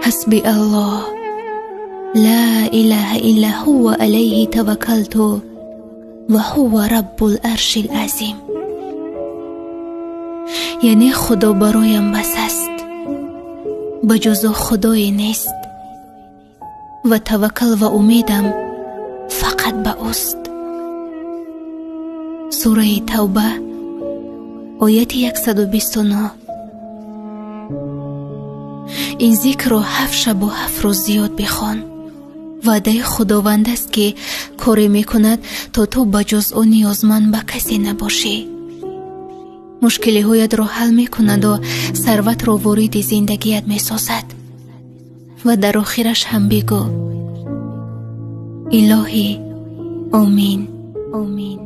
Ҳасби Аллоҳ, ла илаҳа илла ҳува алайҳи таваккалту ва ҳува раббул аршил азим. Яъне Худо бароям бас аст, ба ҷуз ӯ худое нест ва таваккал ва умедам фақат ба ӯст. Сураи Тавба, ояти 129. Ин зикрро 7 шабу 7 рӯз зиёд бихон. Ваъдаи Худованд аст, ки коре мекунад, то ту ба ҷуз ӯ ниёзманд ба касе набошӣ. Мушкилиҳоятро ҳал мекунаду сарватро вориди зиндагият месозад. Ва дар охираш ҳам бигӯ: Илоҳӣ, омин, омин.